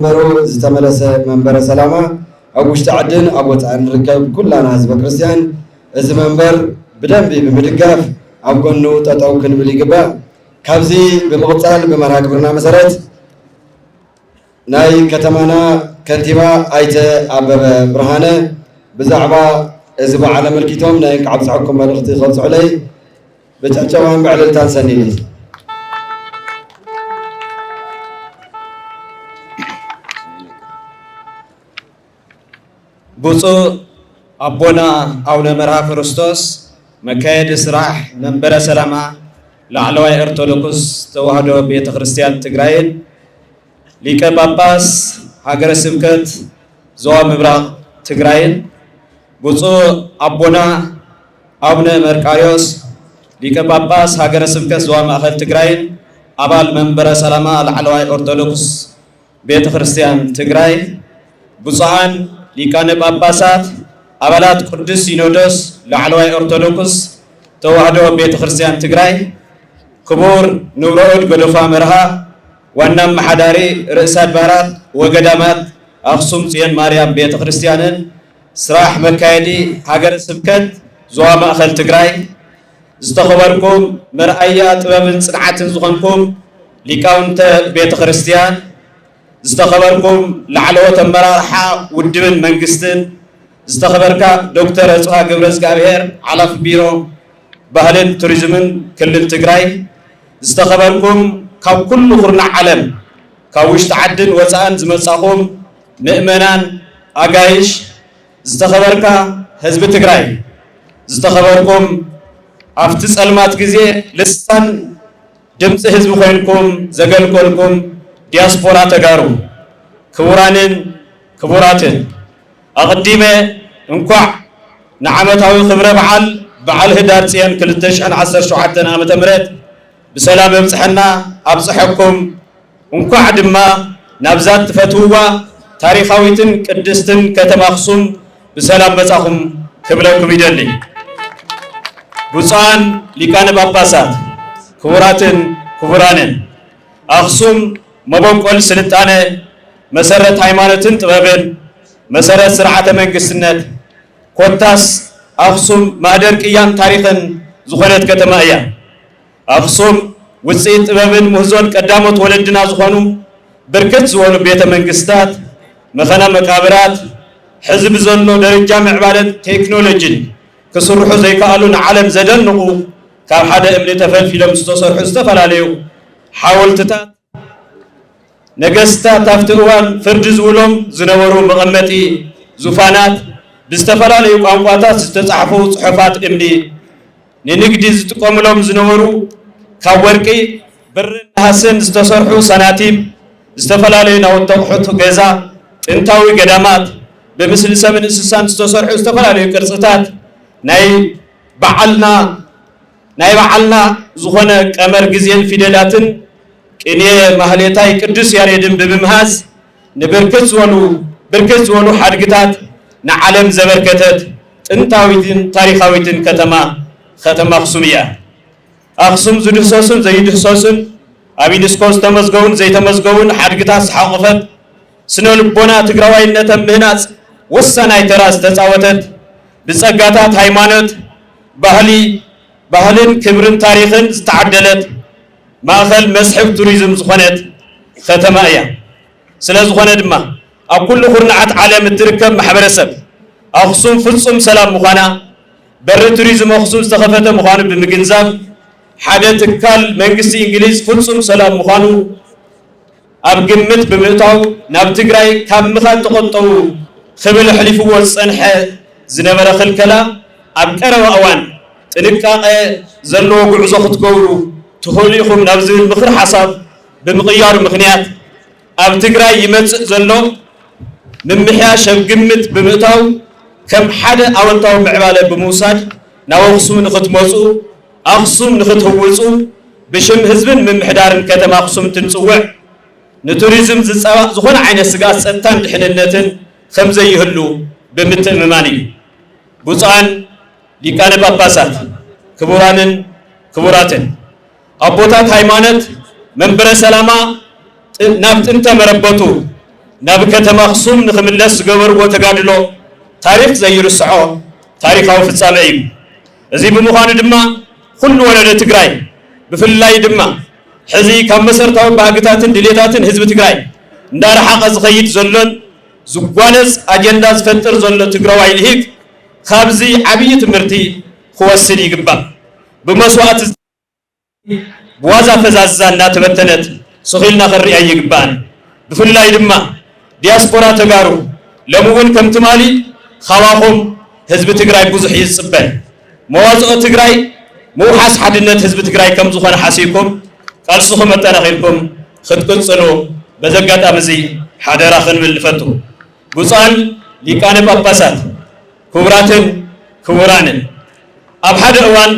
መንበሩ ዝተመለሰ መንበረ ሰላማ ኣብ ውሽጢ ዓድን ኣብ ወፃእን ንርከብ ኩላና ህዝበ ክርስቲያን እዚ መንበር ብደንቢ ብምድጋፍ ኣብ ጎኑ ጠጠው ክንብል ይግባእ። ካብዚ ብምቕፃል ብመርሃ ግብርና መሰረት ናይ ከተማና ከንቲባ ኣይተ ኣበበ ብርሃነ ብዛዕባ እዚ በዓል ኣመልኪቶም ናይ እንኳዕ ኣብፀሐኩም መልእኽቲ ከብፅሑለይ ብጭብጨባን ብዕልልታን ሰኒኒ። ብፁዕ ኣቦና ኣቡነ መርሃ ክርስቶስ መካየዲ ስራሕ መንበረ ሰላማ ላዕለዋይ ኦርቶዶክስ ተዋህዶ ቤተ ክርስቲያን ትግራይን ሊቀ ጳጳስ ሃገረ ስብከት ዞባ ምብራቕ ትግራይን ብፁዕ ኣቦና ኣቡነ መርቃሪዎስ ሊቀ ጳጳስ ሃገረ ስብከት ዞባ ማእኸል ትግራይን ኣባል መንበረ ሰላማ ላዕለዋይ ኦርቶዶክስ ቤተ ክርስቲያን ትግራይ፣ ብፁዓን ሊቃነ ጳጳሳት፣ ኣባላት ቅዱስ ሲኖዶስ ላዕለዋይ ኦርቶዶክስ ተዋህዶ ቤተ ክርስቲያን ትግራይ፣ ክቡር ንብረኡድ ጎደፋ መርሃ ዋና ኣመሓዳሪ ርእሰ ኣድባራት ወገዳማት ኣኽሱም ጽዮን ማርያም ቤተ ክርስቲያንን ስራሕ መካየዲ ሃገረ ስብከት ዞባ ማእኸል ትግራይ፣ ዝተኸበርኩም መርኣያ ጥበብን ጽንዓትን ዝኾንኩም ሊቃውንተ ቤተ ክርስቲያን፣ ዝተኸበርኩም ላዕለዎት ኣመራርሓ ውድብን መንግስትን፣ ዝተኸበርካ ዶክተር ኣጽብሃ ገብረእዝግኣብሄር ሓላፊ ቢሮ ባህልን ቱሪዝምን ክልል ትግራይ፣ ዝተኸበርኩም ካብ ኩሉ ኩርናዕ ዓለም ካብ ውሽጢ ዓድን ወፃእን ዝመጻኹም ምእመናን ኣጋይሽ፣ ዝተኸበርካ ህዝቢ ትግራይ፣ ዝተኸበርኩም ኣብቲ ጸልማት ግዜ ልሳን ድምፂ ህዝቢ ኮይንኩም ዘገልገልኩም ዲያስፖራ ተጋሩ፣ ክቡራንን ክቡራትን፣ ኣቕዲመ እንኳዕ ንዓመታዊ ክብረ በዓል በዓል ህዳር ፅዮን ክልተ ሽሕን ዓሰርተ ሸውዓተን ዓመተ ምህረት ብሰላም ኣብፅሐና ኣብፅሐኩም። እንኳዕ ድማ ናብዛ ትፈትውዋ ታሪኻዊትን ቅድስትን ከተማ ኣኽሱም ብሰላም መጻኹም ክብለኩም ይደሊ። ብፁዓን ሊቃነ ጳጳሳት፣ ክቡራትን ክቡራንን፣ ኣኽሱም መበቆል ስልጣነ፣ መሰረት ሃይማኖትን ጥበብን፣ መሰረት ስርዓተ መንግስትነት፣ ኮታስ ኣኽሱም ማህደር ቅያን ታሪኽን ዝኾነት ከተማ እያ። ኣኽሱም ውፅኢት ጥበብን ምህዞን ቀዳሞት ወለድና ዝኾኑ ብርክት ዝበሉ ቤተ መንግስታት፣ መኸነ መቃብራት፣ ሕዚ ብዘሎ ደረጃ ምዕባለን ቴክኖሎጂን ክስርሑ ዘይከኣሉ ንዓለም ዘደንቑ ካብ ሓደ እምኒ ተፈልፊሎም ዝተሰርሑ ዝተፈላለዩ ሓወልትታት፣ ነገስታት ኣብቲ እዋን ፍርዲ ዝውሎም ዝነበሩ መቐመጢ ዙፋናት፣ ብዝተፈላለዩ ቋንቋታት ዝተጻሕፉ ጽሑፋት እምኒ፣ ንንግዲ ዝጥቀሙሎም ዝነበሩ ካብ ወርቂ፣ ብርን ነሃስን ዝተሰርሑ ሰናቲም፣ ዝተፈላለዩ ናውቲ ኣቑሑት ገዛ፣ ጥንታዊ ገዳማት፣ ብምስሊ ሰብን እንስሳን ዝተሰርሑ ዝተፈላለዩ ቅርጽታት፣ ናይ በዓልና ናይ በዓልና ዝኾነ ቀመር ግዜን ፊደላትን ቅኔ ማህሌታይ ቅዱስ ያሬድን ብምምሃዝ ንብርክት ዝበሉ ብርክት ዝበሉ ሓድግታት ንዓለም ዘበርከተት ጥንታዊትን ታሪኻዊትን ከተማ ከተማ ኣኽሱም እያ። ኣኽሱም ዝድህሰሱን ዘይድህሰሱን ኣብ ዩኔስኮ ዝተመዝገቡን ዘይተመዝገቡን ሓድግታት ዝሓቖፈት ስነ ልቦና ትግራዋይነት ኣብ ምህናፅ ወሳናይ ተራ ዝተፃወተት ብፀጋታት ሃይማኖት፣ ባህሊ፣ ባህልን ክብርን ታሪኽን ዝተዓደለት ማእኸል መስሕብ ቱሪዝም ዝኾነት ከተማ እያ። ስለ ዝኾነ ድማ ኣብ ኩሉ ኩርናዓት ዓለም እትርከብ ማሕበረሰብ ኣኽሱም ፍፁም ሰላም ምዃና በሪ ቱሪዝም ኣኽሱም ዝተኸፈተ ምዃኑ ብምግንዛብ ሓደ ትካል መንግስቲ እንግሊዝ ፍፁም ሰላም ምዃኑ ኣብ ግምት ብምእታው ናብ ትግራይ ካብ ምኻድ ተቖጠቡ ክብል ኣሕሊፍዎ ዝፀንሐ ዝነበረ ክልከላ ኣብ ቀረባ እዋን ጥንቃቐ ዘለዎ ጉዕዞ ክትገብሩ ትኽእሉ ኢኹም ናብ ዝብል ምኽሪ ሓሳብ ብምቕያሩ ምኽንያት ኣብ ትግራይ ይመፅእ ዘሎ ምምሕያሽ ኣብ ግምት ብምእታው ከም ሓደ ኣወንታዊ ምዕባለ ብምውሳድ ናብ ኣኽሱም ንኽትመፁ ኣኽሱም ንኽትህውፁ ብሽም ህዝብን ምምሕዳርን ከተማ ኣኽሱም እንትንፅውዕ ንቱሪዝም ዝፀባእ ዝኾነ ዓይነት ስግኣት ፀጥታን ድሕንነትን ከምዘይህሉ ብምትእምማን እዩ። ብፁዓን ሊቃነ ጳጳሳት፣ ክቡራንን ክቡራትን ኣቦታት ሃይማኖት መንበረ ሰላማ ናብ ጥንተ መረበቱ ናብ ከተማ ኣኽሱም ንኽምለስ ዝገበርዎ ተጋድሎ ታሪኽ ዘይርስዖ ታሪኻዊ ፍጻመ እዩ። እዚ ብምዃኑ ድማ ኩሉ ወለዶ ትግራይ፣ ብፍላይ ድማ ሕዚ ካብ መሰረታዊ ባህግታትን ድሌታትን ህዝቢ ትግራይ እንዳረሓቐ ዝኸይድ ዘሎን ዝጓነጽ ኣጀንዳ ዝፈጥር ዘሎ ትግራዋይ ልሂቅ፣ ካብዚ ዓብዪ ትምህርቲ ክወስድ ይግባእ። ብመስዋእቲ ብዋዛ ፈዛዛ እናተበተነት ስኺልና ክንሪኣ ይግባእን። ብፍላይ ድማ ዲያስፖራ ተጋሩ፣ ሎሚ እውን ከም ትማሊ ካባኹም ህዝቢ ትግራይ ብዙሕ እዩ ዝፅበ። መዋፅኦ ትግራይ ምውሓስ ሓድነት ህዝቢ ትግራይ ከም ዝኾነ ሓሲብኩም ቃልስኹም ኣጠናኺርኩም ክትቅፅሉ በዚ ኣጋጣሚ እዚ ሓደራ ክንብል ንፈቱ። ብፁዓን ሊቃነ ጳጳሳት፣ ክቡራትን ክቡራንን፣ ኣብ ሓደ እዋን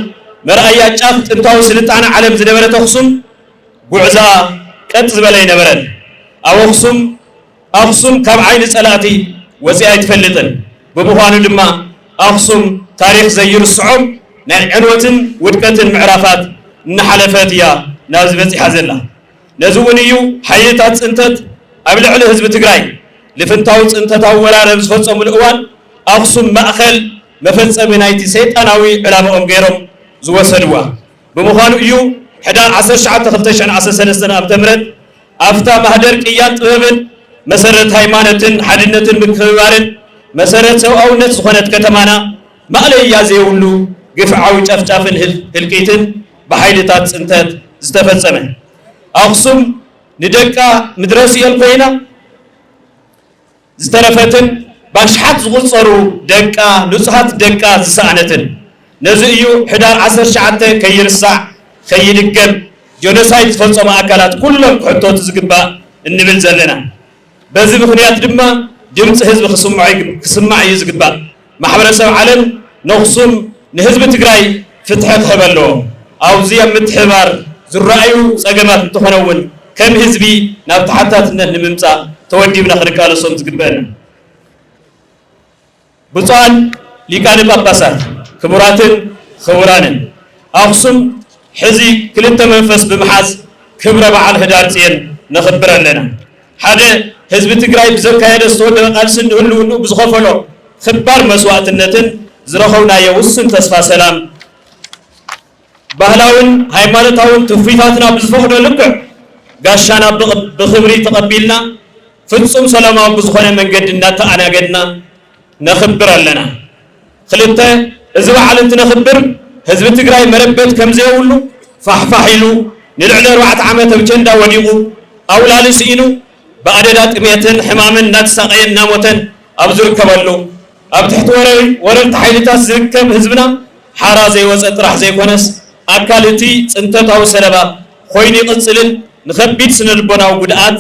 መርኣያ ጫፍ ጥንታዊ ስልጣነ ዓለም ዝነበረት ኣኽሱም ጉዕዛ ቀጥ ዝበለ ኣይነበረን። ኣብ ኣኽሱም፣ ኣኽሱም ካብ ዓይኒ ጸላእቲ ወጺኣ ኣይትፈልጥን። ብምዃኑ ድማ ኣኽሱም ታሪኽ ዘይርስዖም ናይ ዕንወትን ውድቀትን ምዕራፋት እናሓለፈት እያ ናብዚ በጺሓ ዘላ። ነዚ እውን እዩ ሓይልታት ጽንተት ኣብ ልዕሊ ህዝቢ ትግራይ ልፍንታዊ ጽንተታዊ ወራር ኣብ ዝፈጸሙሉ እዋን ኣኽሱም ማእኸል መፈጸሚ ናይቲ ሰይጣናዊ ዕላማኦም ገይሮም ዝወሰድዋ። ብምዃኑ እዩ ሕዳር ዓሰርተ ትሽዓተ ክልተ ሽሕን ዓሰርተ ሰለስተን ዓመተ ምህረት ኣብታ ማህደር ቅያን ጥበብን መሰረት ሃይማኖትን ሓድነትን ምክብባርን መሰረት ሰብኣውነት ዝኾነት ከተማና ማእለያ ዘይብሉ ግፍዓዊ ጨፍጫፍን ህል-፣ ህልቂትን ብሓይልታት ጽንተት ዝተፈጸመ። ኣኽሱም ንደቃ ምድረ ሲኦል ኮይና ዝተረፈትን ብኣሽሓት ዝቑጸሩ ደቃ፣ ንጹሃት ደቃ ዝሰኣነትን። ነዚ እዩ ሕዳር ዓሰርተ ትሽዓተ ከይርሳዕ ከይድገም ጀኖሳይድ ዝፈጸሙ ኣካላት ኩሎም ክሕተቱ ዝግባእ እንብል ዘለና። በዚ ምኽንያት ድማ ድምፂ ህዝቢ ክስምዖ ይግ-፣ ክስማዕ እዩ ዝግባእ። ማሕበረሰብ ዓለም ነኽሱም ንህዝቢ ትግራይ ፍትሒ ክህብ ኣለዎ። ኣብዚ ኣብ ምትሕብባር ዝረኣዩ ፀገማት እንተኾነ እውን ከም ህዝቢ ናብ ተሓታትነት ንምምፃእ ተወዲብና ክንቃለሶም ዝግበአና። ብፁዓን ሊቃነ ጳጳሳት፣ ክቡራትን ክቡራንን፣ ኣኽሱም ሕዚ ክልተ መንፈስ ብምሓዝ ክብረ በዓል ህዳር ጽዮን ነኽብር ኣለና። ሓደ፣ ህዝቢ ትግራይ ብዘካየደ ዝተወደበ ቃልስን ንህልውንኡ ብዝኸፈሎ ክባር መስዋእትነትን ዝረኸብናዮ ውሱን ተስፋ ሰላም፣ ባህላውን ሃይማኖታውን ትውፊታትና ብዝፈቕዶ ልክዕ ጋሻና ብቕ-፣ ብኽብሪ ተቐቢልና ፍጹም ሰላማዊ ብዝኾነ መንገዲ እናተኣናገድና ነኽብር ኣለና። ክልተ፣ እዚ በዓል እንትነኽብር ህዝቢ ትግራይ መረበት ከም ዘየብሉ ፋሕፋሕ ኢሉ ንልዕሊ ኣርባዕተ ዓመት ኣብ ቸንዳ ወዲቑ ኣውላሊ ስኢኑ ብኣደዳ ጥሜትን ሕማምን እናተሳቐየን እናሞተን ኣብ ዝርከበሉ፣ ኣብ ትሕቲ ወረ-፣ ወረርቲ ሓይልታት ዝርከብ ህዝብና ሓራ ዘይወፀ ጥራሕ ዘይኮነስ ኣካል እቲ ፅንተታዊ ሰለባ ኮይኑ ይቕፅልን ንኸቢድ ስነ ልቦናዊ ጉድኣት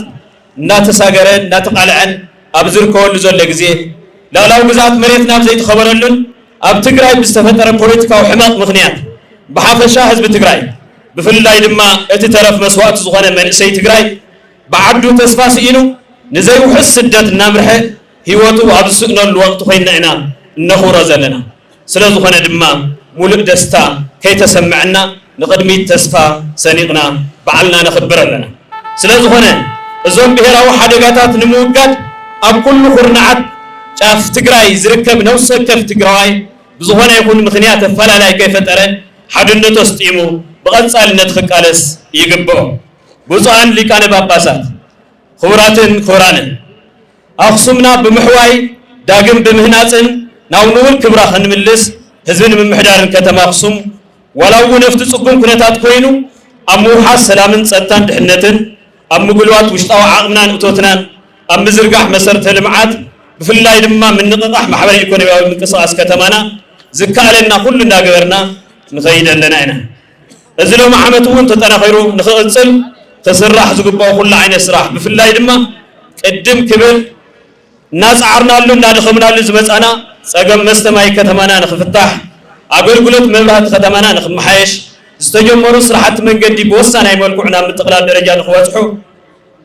እናተሳገረ እናተቓልዐን ኣብ ዝርከበሉ ዘሎ ግዜ፣ ልዕላዊ ግዝኣት መሬትና ኣብ ዘይተኸበረሉን ኣብ ትግራይ ብዝተፈጠረ ፖለቲካዊ ሕመቕ ምኽንያት ብሓፈሻ ህዝቢ ትግራይ ብፍላይ ድማ እቲ ተረፍ መስዋእቲ ዝኾነ መንእሰይ ትግራይ ብዓዱ ተስፋ ስኢኑ ንዘይውሑስ ስደት እናምርሐ ህይወቱ ኣብ ዝስእነሉ ወቕቲ ኮይንና ኢና እነኽብሮ ዘለና። ስለ ዝኾነ ድማ ሙሉእ ደስታ ከይተሰምዐና ንቕድሚት ተስፋ ሰኒቕና በዓልና ነኽብር ኣለና። ስለ ዝኾነ እዞም ብሄራዊ ሓደጋታት ንምውጋድ ኣብ ኩሉ ኩርናዓት ጫፍ ትግራይ ዝርከብ ነፍሲ ወከፍ ትግራዋይ ብዝኾነ ይኹን ምኽንያት ኣፈላላይ ከይፈጠረ ሓድነቱ ኣስጢሙ ብቐጻልነት ክቃለስ ይግብኦ። ብፁዓን ሊቃነ ጳጳሳት፣ ክቡራትን ክቡራንን፣ ኣኽሱምና ብምሕዋይ ዳግም ብምህናፅን ናብ ንቡር ክብራ ክንምልስ ህዝቢ ንምምሕዳርን ከተማ ኣኽሱም ዋላ እውን ኣብቲ ፅጉም ኩነታት ኮይኑ ኣብ ምውሓስ ሰላምን ፀጥታን ድሕነትን፣ ኣብ ምጉልባት ውሽጣዊ ዓቕምናን እቶትናን፣ ኣብ ምዝርጋሕ መሰረተ ልምዓት ብፍላይ ድማ ምንቕቓሕ ማሕበረ ኢኮኖሚያዊ ምንቅስቓስ ከተማና ዝከኣለና ኩሉ እናገበርና ንኸይድ ኣለና ኢና። እዚ ሎም ዓመት እውን ተጠናኺሩ ንኽቕፅል ክስራሕ ዝግባኦ ኩሉ ዓይነት ስራሕ ብፍላይ ድማ ቅድም ክብል እናፀዓርናሉ እናደኸምናሉ ዝመፃና ፀገም መስተ ማይ ከተማና ንኽፍታሕ፣ ኣገልግሎት መብራህቲ ከተማና ንኽመሓየሽ፣ ዝተጀመሩ ስራሕቲ መንገዲ ብወሳናይ መልክዑ ናብ ምጥቕላል ደረጃ ንኽበፅሑ፣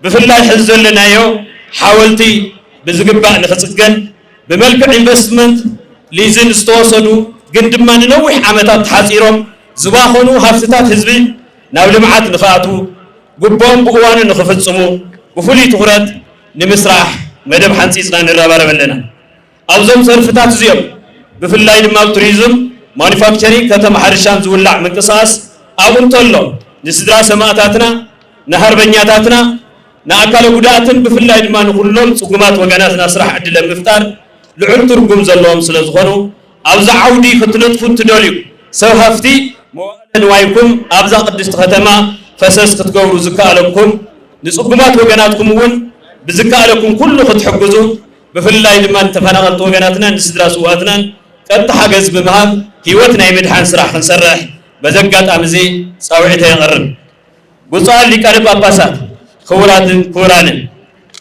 ብፍላይ ሕዚ ዘለናዮ ሓወልቲ ብዝግባእ ንኽፅገን፣ ብመልክዕ ኢንቨስትመንት ሊዝን ዝተወሰዱ ግን ድማ ንነዊሕ ዓመታት ተሓፂሮም ዝባኸኑ ሃፍትታት ህዝቢ ናብ ልምዓት ንኽኣትዉ፣ ግቡኦም ብእዋኑ ንኽፍፅሙ ብፍሉይ ትኹረት ንምስራሕ መደብ ሓንፂፅና ንረባረብ ኣለና። ኣብዞም ዘርፍታት እዚኦም ብፍላይ ድማ ኣብ ቱሪዝም፣ ማኑፋክቸሪንግ፣ ከተማ ሕርሻን ዝውላዕ ምንቅስቃስ ኣብኡ እንተሎ ንስድራ ሰማእታትና፣ ንሃርበኛታትና፣ ንኣካለ ጉዳኣትን ብፍላይ ድማ ንኩሎም ፅጉማት ወገናትና ስራሕ ዕድል ኣብ ምፍጣር ልዑል ትርጉም ዘለዎም ስለ ዝኾኑ ኣብዚ ዓውዲ ክትነጥፉ እንትደልዩ ሰብ ሃፍቲ መዋእለ ንዋይኩም ኣብዛ ቅድስቲ ከተማ ፈሰስ ክትገብሩ ዝከኣለኩም ንፅጉማት ወገናትኩም እውን ብዝከኣለኩም ኩሉ ክትሕግዙ ብፍላይ ድማ ንተፈናቐልቲ ወገናትናን ንስድራ ስውኣትናን ቀጥታ ሓገዝ ብምሃብ ህይወት ናይ ምድሓን ስራሕ ክንሰርሕ በዚ ኣጋጣሚ እዚ ፃውዒተ የቕርብ። ብፁዓን ሊቃነ ጳጳሳት፣ ክቡራትን ክቡራንን፣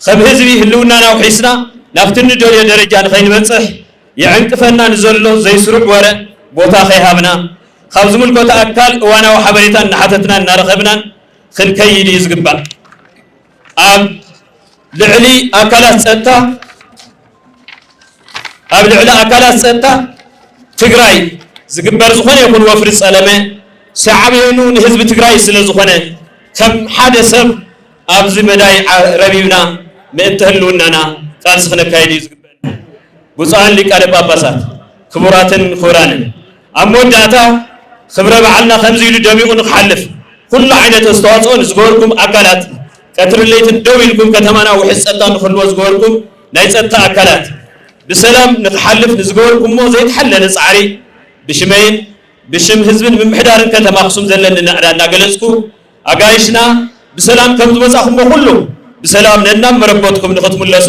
ከም ህዝቢ ህልውናና ኣውሒስና ናብቲ ንደልዮ ደረጃ ንኸይንበጽሕ ይዕንቅፈና ንዘሎ ዘይስሩዕ ወረ ቦታ ከይሃብና ካብ ዝምልከቶ ኣካል እዋናዊ ሓበሬታ እናሓተትናን እናረኸብናን ክንከይድ እዩ ዝግባእ። ኣብ ልዕሊ ኣካላት ጸጥታ ኣብ ልዕሊ ኣካላት ጸጥታ ትግራይ ዝግበር ዝኾነ ይኹን ወፍሪ ጸለመ ሳዕቤኑ ንህዝቢ ትግራይ ስለ ዝኾነ ከም ሓደ ሰብ ኣብዚ መዳይ ዓ- ረቢብና ምእንቲ ህልውናና ቃልሲ ክነካይድ እዩ ዝግበአና። ብፁዓን ሊቃነ ጳጳሳት፣ ክቡራትን ክቡራንን፣ ኣብ መወዳእታ ክብረ በዓልና ከምዚ ኢሉ ደሚቑ ንክሓልፍ ኩሉ ዓይነት ኣስተዋፅኦ ንዝገበርኩም ኣካላት፣ ቀትርን ለይትን ደው ኢልኩም ከተማና ውሕስ ፀጥታ ንክህልዎ ዝገበርኩም ናይ ፀጥታ ኣካላት፣ ብሰላም ንክሓልፍ ንዝገበርኩሞ ዘይተሓለለ ፃዕሪ ብሽመይን ብሽም ህዝብን ምምሕዳርን ከተማ ኣኽሱም ዘለኒ ናእዳ እናገለፅኩ፣ ኣጋይሽና ብሰላም ከም ዝመጻኹሞ ኩሉ ብሰላም ነናብ መረበትኩም ንኽትምለሱ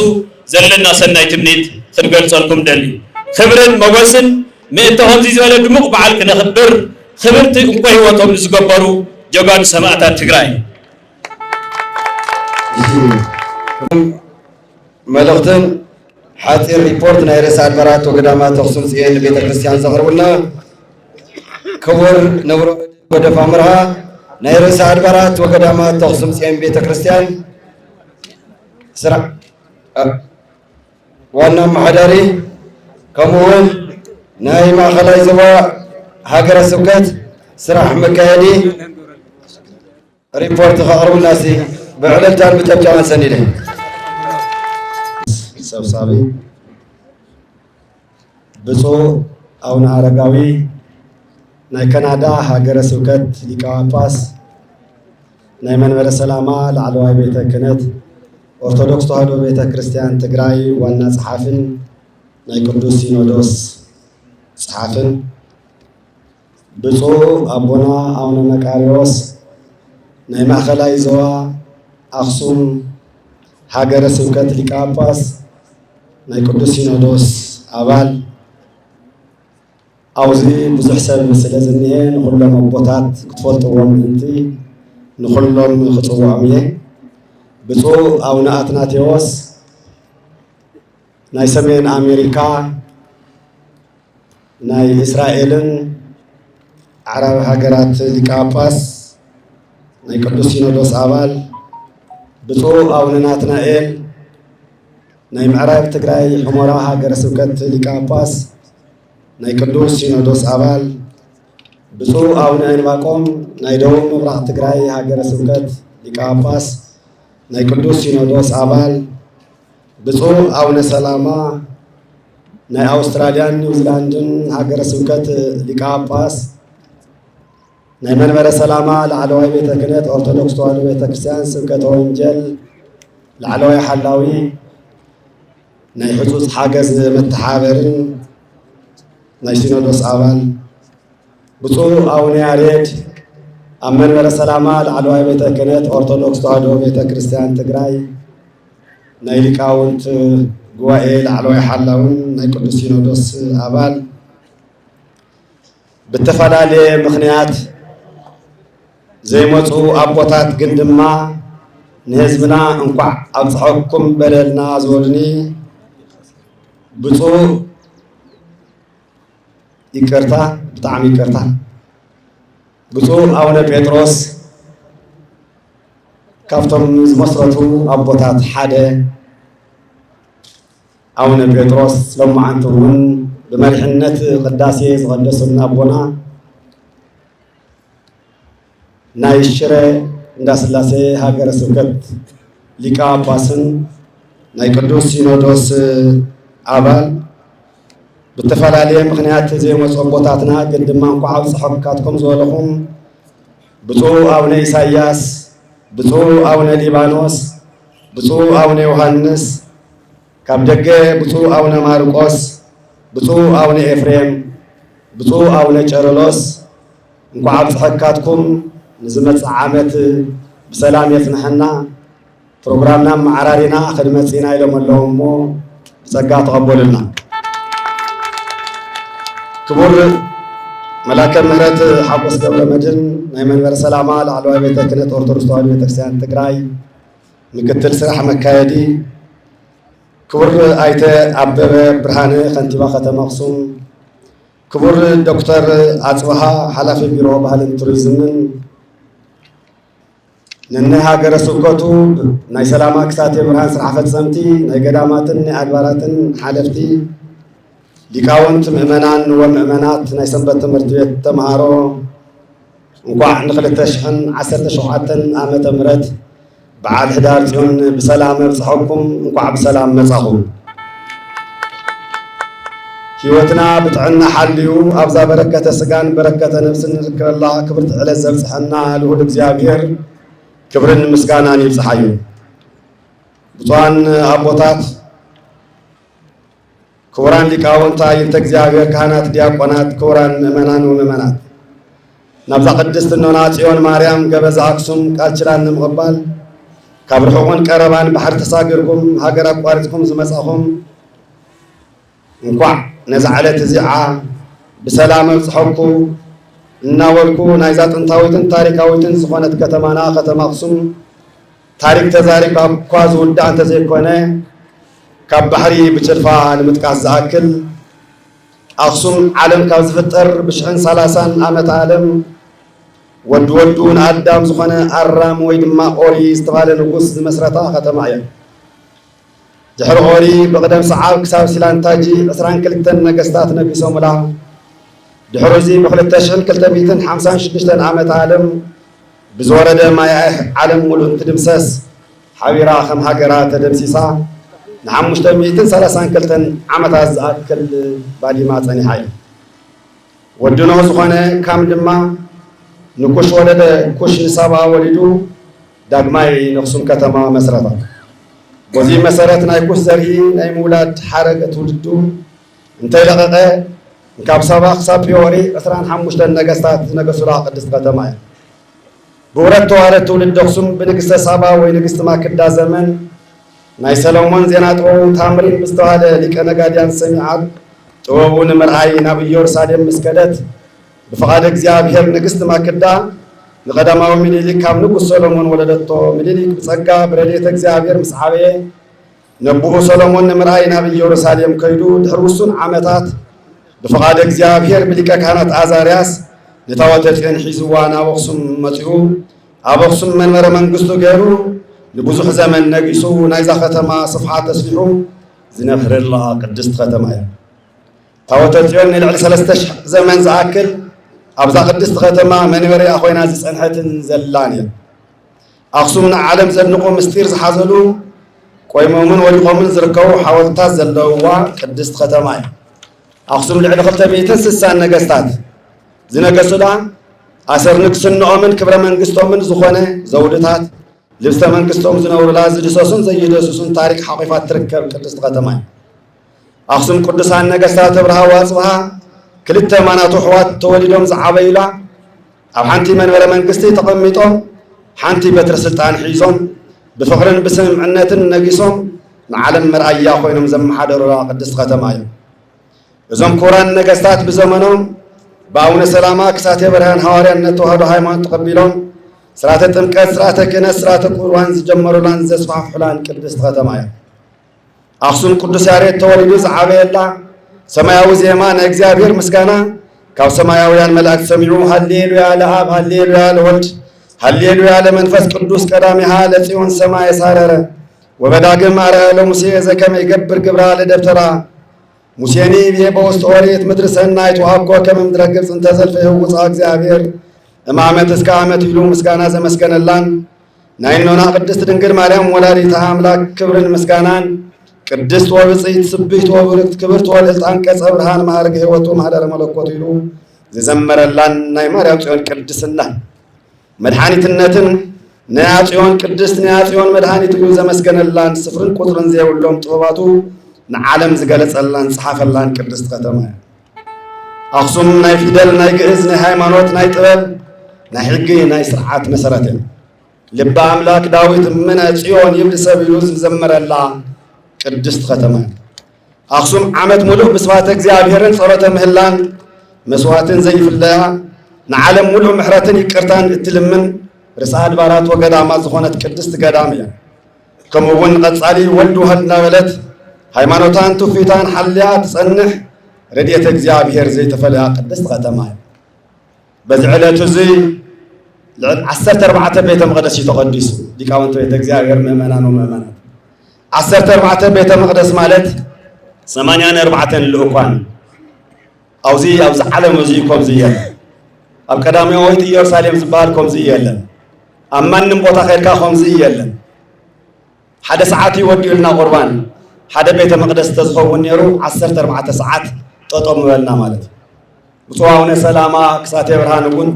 ዘለና ሰናይ ትምኒት ክንገልጸልኩም ደሊ። ክብርን መጎስን ምእንቲ ከምዚ ዝበለ ድሙቕ በዓል ክነኽብር ክብርቲ እንኮ ህይወቶም ንዝገበሩ ጀጋኑ ሰማእታት ትግራይ። መልእኽትን ሓፂር ሪፖርት ናይ ርእሰ ኣድባራት ወገዳማት ኣኽሱም ፅዮን ቤተ ክርስቲያን ዘቕርቡልና ክቡር ንቡረ እድ ጎደፋ መርሃ ናይ ርእሰ ኣድባራት ወገዳማት ኣኽሱም ፅዮን ቤተ ክርስቲያን ስራ ዋና ኣመሓዳሪ ከምኡ እውን ናይ ማእኸላይ ዞባ ሃገረ ስብከት ስራሕ መካየዲ ሪፖርት ከቕርቡልና ሲ ብዕልልታን ብጨብጨባን ሰኒደ። ሰብሳቢ ብፁዕ ኣቡነ ኣረጋዊ ናይ ካናዳ ሃገረ ስብከት ሊቀ ጳጳስ፣ ናይ መንበረ ሰላማ ላዕለዋይ ቤተ ክህነት ኦርቶዶክስ ተዋህዶ ቤተ ክርስቲያን ትግራይ ዋና ጸሓፍን ናይ ቅዱስ ሲኖዶስ ጸሓፍን፣ ብፁዕ ኣቦና ኣቡነ መቃርዮስ ናይ ማእኸላይ ዞባ ኣኽሱም ሃገረ ስብከት ሊቀ ጳጳስ ናይ ቅዱስ ሲኖዶስ ኣባል፣ ኣብዚ ብዙሕ ሰብ ስለ ዝኒሀ ንኹሎም ኣቦታት ክትፈልጥዎም ምእንቲ ንኹሎም ክፅውዖም እየ። ብፁዕ ኣቡነ ኣትናቴዎስ ናይ ሰሜን ኣሜሪካ ናይ እስራኤልን ኣዕራብ ሃገራት ሊቀ ጳጳስ ናይ ቅዱስ ሲኖዶስ ኣባል ብፁዕ ኣቡነ ናትናኤል ናይ ምዕራብ ትግራይ ሑመራ ሃገረ ስብከት ሊቀ ጳጳስ ናይ ቅዱስ ሲኖዶስ ኣባል ብፁዕ ኣቡነ ዕንባቆም ናይ ደቡብ ምብራቕ ትግራይ ሃገረ ስብከት ሊቀ ጳጳስ ናይ ቅዱስ ሲኖዶስ ኣባል ብፁዕ ኣቡነ ሰላማ ናይ ኣውስትራልያን ኒውዚላንድን ሃገረ ስብከት ሊቀ ጳጳስ ናይ መንበረ ሰላማ ላዕለዋይ ቤተ ክህነት ኦርቶዶክስ ተዋህዶ ቤተ ክርስቲያን ስብከተ ወንጌል ላዕለዋይ ሓላዊ ናይ ሕጹጽ ሓገዝ መተሓበርን ናይ ሲኖዶስ ኣባል ብፁዕ ኣቡነ ያሬድ ኣብ መንበረ ሰላማ ላዕለዋይ ቤተ ክህነት ኦርቶዶክስ ተዋህዶ ቤተ ክርስቲያን ትግራይ ናይ ሊቃውንት ጉባኤ ላዕለዋይ ሓላውን ናይ ቅዱስ ሲኖዶስ ኣባል ብተፈላለየ ምኽንያት ዘይመፁ ኣቦታት ግን ድማ ንህዝብና እንኳዕ ኣብፀሐኩም በለልና ዝበሉኒ ብፁዕ ይቅርታ ብጣዕሚ ይቅርታ ብፁዕ ኣቡነ ጴጥሮስ ካብቶም ዝመስረቱ ኣቦታት ሓደ ኣቡነ ጴጥሮስ ሎማዓንቲ እውን ብመሪሕነት ቅዳሴ ዝቐደሱልና ኣቦና ናይ ሽረ እንዳስላሴ ሃገረ ስብከት ሊቀ ጳጳስን ናይ ቅዱስ ሲኖዶስ ኣባል፣ ብተፈላለየ ምኽንያት ዘይመፁ ኣቦታትና ግን ድማ እንኳዕ ኣብፀሐካትኩም ዝበለኹም ብፁዕ ኣቡነ ኢሳያስ፣ ብፁዕ ኣቡነ ሊባኖስ፣ ብፁዕ ኣቡነ ዮሃንስ፣ ካብ ደገ ብፁዕ ኣቡነ ማርቆስ፣ ብፁዕ ኣቡነ ኤፍሬም፣ ብፁዕ ኣቡነ ቄርሎስ፣ እንኳዕ ኣብፀሐካትኩም። ንዝመፅእ ዓመት ብሰላም የፅንሐና። ፕሮግራምና መዓራሪና ክንመፅእ ኢና ኢሎም ኣለዉ እሞ ብፀጋ ተቐበሉልና። ክቡር መላከ ምህረት ሓጎስ ገብረ መድህን ናይ መንበረ ሰላማ ላዕለዋይ ቤተ ክህነት ኦርቶዶክስ ተዋህዶ ቤተክርስትያን ትግራይ ምክትል ስራሕ መካየዲ፣ ክቡር ኣይተ ኣበበ ብርሃነ ከንቲባ ከተማ ኣኽሱም፣ ክቡር ዶክተር ኣጽብሃ ሓላፊ ቢሮ ባህልን ቱሪዝምን፣ ንነ ሃገረ ስብከቱ ናይ ሰላማ ክሳቴ ብርሃን ስራሕ ፈጸምቲ፣ ናይ ገዳማትን ናይ ኣድባራትን ሓለፍቲ፣ ሊቃውንት ምእመናን ወምእመናት ናይ ሰንበት ትምህርቲ ቤት ተምሃሮ፣ እንኳዕ ንክልተ ሽሕን ዓሰርተ ሸውዓተን ዓመተ ምህረት በዓል ሕዳር ጽዮን ብሰላም ኣብጽሐኩም፣ እንኳዕ ብሰላም መጻኹም። ህይወትና ብጥዕና ሓልዩ ኣብዛ በረከተ ስጋን በረከተ ነፍስን ንርከበላ ክብርቲ ዕለት ዘብጽሐና ልዑል እግዚኣብሔር ክብርን ምስጋናን ይብጽሓዩ። ብፁዓን ኣቦታት፣ ክቡራን ሊቃውንት፣ ኣዕይንተ እግዚኣብሔር፣ ካህናት፣ ዲያቆናት፣ ክቡራን ምእመናን ወምእመናት፣ ናብዛ ቅድስት እኖና ጽዮን ማርያም ገበዛ ኣክሱም ቃል ኪዳን ንምቕባል ካብ ርሑቕን ቀረባን ባሕሪ ተሳጊርኩም ሃገር ኣቋሪጽኩም ዝመጻኹም፣ እንኳዕ ነዛ ዕለት እዚኣ ብሰላም ኣብጽሐኩ እናበልኩ፣ ናይዛ ጥንታዊትን ታሪካዊትን ዝኾነት ከተማና ከተማ ኣክሱም ታሪክ ተዛሪብካ እኳ ዝውዳእ እንተዘይኮነ፣ ካብ ባሕሪ ብጭልፋ ንምጥቃስ ዝኣክል፣ ኣኽሱም ዓለም ካብ ዝፍጠር ብሽሕን ሰላሳን ዓመተ ዓለም ወዲ ወዱ ንኣዳም ዝኾነ ኣራም ወይ ድማ ኦሪ ዝተባህለ ንጉስ ዝመስረታ ከተማ እያ። ድሕሪ ኦሪ ብቕደም ሰዓብ ክሳብ ሲላንታጂ ዕስራን ክልተን ነገስታት ነጊሶምላ። ድሕሪ እዚ ብክልተ ሽሕን ክልተ ሚእትን ሓምሳን ሽዱሽተን ዓመተ ዓለም ብዝወረደ ማይ ኣይሕ ዓለም ሙሉእ እንትድምሰስ ሓቢራ ከም ሃገራ ተደምሲሳ ንሓሙሽተ ሚእትን ሰላሳን ክልተን ዓመታት ዝኣክል ባዲማ ጸኒሓ እያ። ወዲ ኖህ ዝኾነ ካም ድማ ንኩሽ ወለደ፣ ኩሽ ንሳባ ወሊዱ ዳግማይ ነኽሱም ከተማ መስረታ። በዚ መሰረት ናይ ኩሽ ዘርኢ ናይ ምውላድ ሓረገ ትውልዱ እንተይለቐቐ ካብ ሳባ ክሳብ ፒዮሪ ዕስራን ሓሙሽተን ነገስታት ዝነገሱላ ቅድስቲ ከተማ እያ። ብውረድ ተዋረድ ትውልዲ ኣኽሱም ብንግስተ ሳባ ወይ ንግስቲ ማክዳ ዘመን ናይ ሰሎሞን ዜና ጥበቡ ታምሪን ብዝተባህለ ሊቀ ነጋድያን ሰሚዓ ጥበቡ ንምርኣይ ናብ ኢየሩሳሌም ምስ ከደት ብፍቓድ እግዚኣብሔር ንግስቲ ማክዳ ንቐዳማዊ ምኒልክ ካብ ንጉስ ሰሎሞን ወለደቶ። ምኒልክ ብጸጋ ብረድኤተ እግዚኣብሔር ምስ ዓበየ ነቦኡ ሰሎሞን ንምርኣይ ናብ ኢየሩሳሌም ከይዱ ድሕሪ ውሱን ዓመታት ብፍቓድ እግዚኣብሔር ብሊቀ ካህናት ኣዛርያስ ንታቦተ ጽዮን ሒዝዋ ናብ ኣኽሱም መጺኡ ኣብ ኣኽሱም መንበረ መንግስቱ ገይሩ ንብዙሕ ዘመን ነጊሱ ናይዛ ከተማ ስፍሓት ተስፊሑ ዝነብረላ ቅድስቲ ከተማ እያ። ታቦተ ጽዮን ንልዕሊ ሰለስተ ሽሕ ዘመን ዝኣክል ኣብዛ ቅድስቲ ከተማ መንበሪኣ ኮይና ዝጸንሐትን ዘላን እያ። ኣኽሱም ንዓለም ዘድንቑ ምስጢር ዝሓዘሉ ቆይሞምን ወዲቖምን ዝርከቡ ሓወልትታት ዘለውዋ ቅድስቲ ከተማ እያ። ኣኽሱም ልዕሊ ክልተ ሚእትን ስሳን ነገስታት ዝነገሱላ ኣሰር ንግስንኦምን ክብረ መንግስቶምን ዝኾነ ዘውድታት ልብስተ መንግስቶም ዝነብሩላ ዝድሰሱን ዘይደስሱን ታሪክ ሓቂፋ ትርከብ ቅድስቲ ከተማ እያ። ኣኽሱም ቅዱሳን ነገስታት ኣብርሃ ወኣጽብሃ ክልተ ማናቱ ኣሕዋት ተወሊዶም ዝዓበዩላ ኣብ ሓንቲ መንበረ መንግስቲ ተቐሚጦም ሓንቲ በትሪ ስልጣን ሒዞም ብፍቕርን ብስምምዕነትን ነጊሶም ንዓለም መርኣያ ኮይኖም ዘመሓደሩላ ቅድስቲ ከተማ እዮም። እዞም ክቡራን ነገስታት ብዘመኖም ብኣቡነ ሰላማ ክሳቴ ብርሃን ሃዋርያነት ተዋህዶ ሃይማኖት ተቐቢሎም ስርዓተ ጥምቀት፣ ስርዓተ ክህነት፣ ስርዓተ ቁርባን ዝጀመሩላን ዘስፋሕፉላን ቅድስቲ ከተማ እያ። ኣኽሱም ቅዱስ ያሬድ ተወሊዱ ዝዓበየላ ሰማያዊ ዜማ ናይ እግዚኣብሔር ምስጋና ካብ ሰማያውያን መላእክት ሰሚዑ ሃሌሉያ ለኣብ፣ ሃሌሉያ ለወልድ፣ ሃሌሉያ ለመንፈስ ቅዱስ ቀዳሚሃ ለጽዮን ሰማይ ሳረረ ወበዳግም ኣርኣያ ለሙሴ ዘከመ ይገብር ግብራ ለደብተራ ሙሴኒ ብሄ በውስጥ ኦሪት ምድሪ ሰናይት ወአኮ ከመ ምድረ ግብፅ እንተ ዘልፈ ይህውፃ እግዚኣብሔር እም ዓመት እስከ ዓመት ኢሉ ምስጋና ዘመስገነላን ናይ እኖና ቅድስት ድንግል ማርያም ወላዲተ ኣምላክ ክብርን ምስጋናን፣ ቅድስት ወብፅዕት ስብሕት ወብርክት ክብርት ወልዕልት አንቀጸ ብርሃን ማዕረገ ሕይወቱ ማህደረ መለኮት ኢሉ ዝዘመረላን ናይ ማርያም ጽዮን ቅድስና መድሓኒትነትን ናይ ኣጽዮን ቅድስት ናይ ኣጽዮን መድሓኒት ኢሉ ዘመስገነላን ስፍርን ቁጽርን ዘይብሎም ጥበባቱ ንዓለም ዝገለጸላን ዝጸሓፈላን ቅድስት ከተማ እያ። ኣኽሱም ናይ ፊደል ናይ ግእዝ ናይ ሃይማኖት ናይ ጥበብ ናይ ሕጊ ናይ ስርዓት መሰረት እያ። ልበ ኣምላክ ዳዊት እምነ ጽዮን ይብል ሰብ ኢሉ ዝዘመረላ ቅድስት ከተማ እያ። ኣኽሱም ዓመት ሙሉእ ብስብሐተ እግዚኣብሔርን ጸሎተ ምህላን መስዋዕትን ዘይፍለያ ንዓለም ሙሉእ ምሕረትን ይቅርታን እትልምን ርእሰ ኣድባራት ወገዳማት ዝኾነት ቅድስት ገዳም እያ። ከምኡ እውን ንቐጻሊ ወልድ ዋህድ እናበለት ሃይማኖታን ትውፊታን ሓልያ ትጸንሕ ረድኤተ እግዚኣብሔር ዘይተፈልያ ቅድስት ከተማ እያ። በዚ ዕለት እዚ ልዕሊ ዓሰርተ ኣርባዕተ ቤተ መቕደስ እዩ ተቐዲሱ። ሊቃውንቲ ቤተ እግዚኣብሔር ምእመናን ወምእመናት ዓሰርተ ኣርባዕተ ቤተ መቕደስ ማለት ሰማንያን ኣርባዕተን ልኡኳን ኣብዚ ኣብዚ ዓለም እዚ ከምዚ የለን። ኣብ ቀዳማዊት ኢየሩሳሌም ዝበሃል ከምዚ የለን። ኣብ ማንም ቦታ ከድካ ከምዚ የለን። ሓደ ሰዓት እዩ ወዲኡልና ቁርባን። ሓደ ቤተ መቕደስ ተዝኸውን ነይሩ ዓሰርተ ኣርባዕተ ሰዓት ጠጠው ምበልና ማለት እዩ። ብፁዕ ኣቡነ ሰላማ ክሳቴ ብርሃን እውን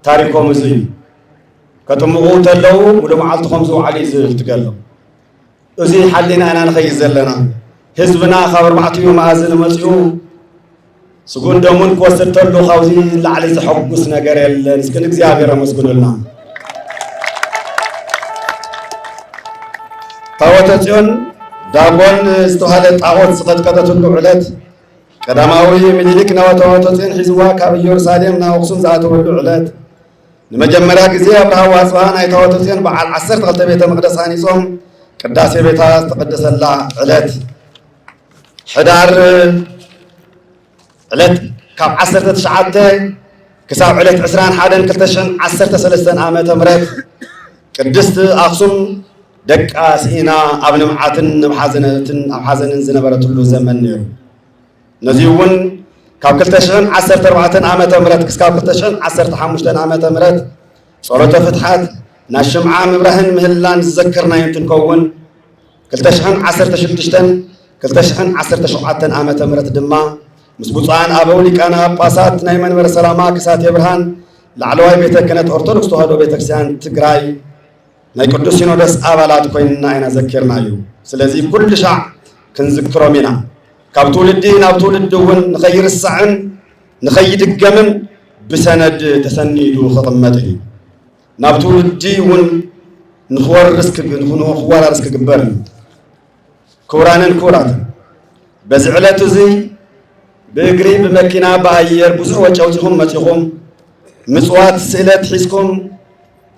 ታሪኮም እዚ እዩ። ከጥምቑ ተለዉ ሙሉ መዓልቲ ከም ዝውዓሉ እዩ ዝብል ትገሎም። እዚ ሓሊና ኢና ንኸይድ ዘለና። ህዝብና ካብ ኣርባዕቲኡ መኣዝን መፂኡ ስጉን ደሙን ክወስድ ተሎ ካብዚ ላዕሊ ዘሐጉስ ነገር የለን። እስኪ ንእግዚኣብሔር ኣመስግኑልና። ታቦተ ጽዮን ዳጎን ዝተባህለ ጣዖት ዝቐጥቀጠትሉ ዕለት፣ ቀዳማዊ ምኒልክ ናብ ታቦተ ጽዮን ሒዝዋ ካብ ኢየሩሳሌም ናብ ኣኽሱም ዝኣተወሉ ዕለት፣ ንመጀመርያ ግዜ ኣብርሃ ወኣጽብሃ ናይ ታቦተ ጽዮን በዓል ዓሰርተ ክልተ ቤተ መቕደስ ሃኒጾም ቅዳሴ ቤታ ዝተቐደሰላ ዕለት፣ ሕዳር ዕለት ካብ ዓሰርተ ትሽዓተ ክሳብ ዕለት ዕስራን ሓደን ክልተ ሽሕን ዓሰርተ ሰለስተን ዓመተ ምህረት ቅድስት ኣኽሱም ደቃ ስኢና ኣብ ንብዓትን ኣብ ሓዘነትን ኣብ ሓዘንን ዝነበረትሉ ዘመን ነይሩ። ነዚ እውን ካብ ክልተ ሽሕን ዓሰርተ ኣርባዕተን ዓመተ ምህረት ክሳብ ክልተ ሽሕን ዓሰርተ ሓሙሽተን ዓመተ ምህረት ጸሎተ ፍትሓት ናይ ሽምዓ ምብራህን ምህላን ዝዘከርናዮ እንትንከውን፣ ክልተ ሽሕን ዓሰርተ ሽዱሽተን ክልተ ሽሕን ዓሰርተ ሸውዓተን ዓመተ ምህረት ድማ ምስ ብፁዓን ኣበው ሊቃነ ጳጳሳት ናይ መንበረ ሰላማ ክሳቴ ብርሃን ላዕለዋይ ቤተ ክህነት ኦርቶዶክስ ተዋህዶ ቤተክርስትያን ትግራይ ናይ ቅዱስ ሲኖዶስ ኣባላት ኮይንና ኢና ዘኪርናዩ። ስለዚ ኩሉ ሻዕ ክንዝክሮም ኢና። ካብ ትውልዲ ናብ ትውልዲ እውን ንኸይርሳዕን ንኸይድገምን ብሰነድ ተሰኒዱ ክቕመጥ እዩ። ናብ ትውልዲ እውን ንኽወርስ ክግ-፣ ንኽ-፣ ንኽወራረስ ክግበር እዩ። ክቡራንን ክቡራትን፣ በዚ ዕለት እዚ ብእግሪ፣ ብመኪና፣ ብኣየር ብዙሕ ወጪ ኣውጺኹም መጺኹም፣ ምጽዋት ስእለት ሒዝኩም፣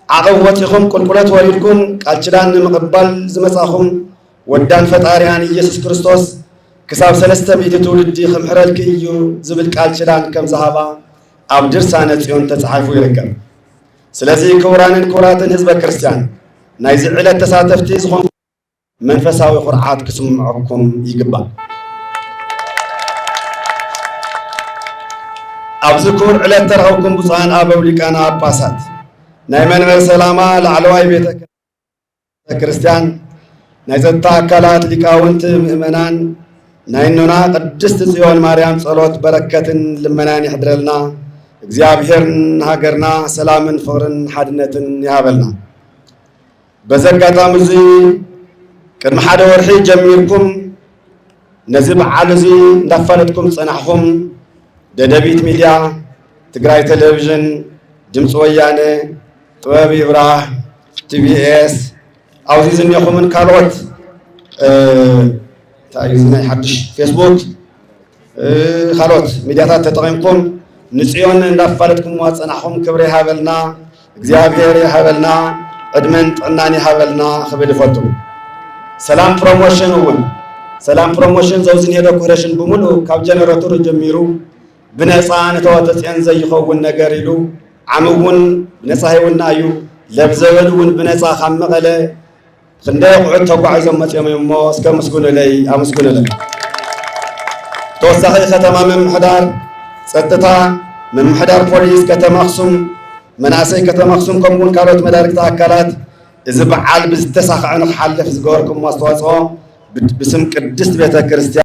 ዓቐብ ወጺኹም፣ ቁልቁለት ወሪድኩም፣ ቃል ኪዳን ንምቕባል ዝመጻኹም፣ ወዳን ፈጣሪያን ኢየሱስ ክርስቶስ ክሳብ ሰለስተ ሚእቲ ትውልዲ ክምሕረልኪ እዩ ዝብል ቃል ኪዳን ከም ዝሃባ ኣብ ድርሳነ ጽዮን ተጻሒፉ ይርከብ። ስለዚ ክቡራንን ክቡራትን ህዝበ ክርስቲያን፣ ናይዚ ዕለት ተሳተፍቲ ዝኾንኩም መንፈሳዊ ኩርዓት ክስምዐኩም ይግባእ። ኣብዚ ክቡር ዕለት ተረኸብኩም ብፁዓን ኣበው ሊቃነ ጳጳሳት፣ ናይ መንበር ሰላማ ላዕለዋይ ቤተ ክርስቲያን፣ ናይ ጸጥታ ኣካላት፣ ሊቃውንቲ፣ ምእመናን፣ ናይ እኖና ቅድስት ጽዮን ማርያም ጸሎት በረከትን ልመናን ይሕድረልና። እግዚኣብሔር ንሃገርና ሰላምን ፍቕርን ሓድነትን ይሃበልና። በዚ ኣጋጣሚ እዚ ቅድሚ ሓደ ወርሒ ጀሚርኩም ነዚ በዓል እዚ እንዳፋለጥኩም ዝጸናሕኩም ደደቢት ሚድያ፣ ትግራይ ቴሌቪዥን፣ ድምፂ ወያነ፣ ጥበብ ይብራህ፣ ቲቢኤስ፣ ኣብዚ ዝኒኹምን ካልኦት፣ እ፣ እንታይ እዩ እዚ ናይ ሓድሽ ፌስቡክ፣ እ፣ ካልኦት ሚድያታት ተጠቒምኩም ንጽዮን እንዳፋለጥኩምዋ ዝጸናሕኩም ክብሪ ይሃበልና፣ እግዚኣብሔር ይሃበልና፣ ዕድመን ጥዕናን ይሃበልና ክብል ይፈቱ። ሰላም ፕሮሞሽን እውን፣ ሰላም ፕሮሞሽን ዘውዚ ዝኒሄ ዶኮሬሽን ብምሉእ ካብ ጀነረተሩ ጀሚሩ ብነፃ ንታቦተ ጽዮን ዘይኸውን ነገር ኢሉ ዓሚ እውን ብነፃ ሂቡና እዩ። ለብዘበን እውን ብነፃ ካብ መቐለ ክንደይ ኣቑሑት ተጓዒዞም መፂኦም እዮም እሞ እስከ ኣመስግኑለይ፣ ኣመስግኑለይ። ተወሳኺ ከተማ ምምሕዳር፣ ጸጥታ፣ ምምሕዳር ፖሊስ ከተማ ኣኽሱም፣ መናእሰይ ከተማ ኣኽሱም ከምኡ እውን ካልኦት መዳርግቲ ኣካላት እዚ በዓል ብዝተሳኽዐ ንክሓልፍ ዝገበርኩም ኣስተዋፅኦ ብስም ቅድስት ቤተ ክርስቲያን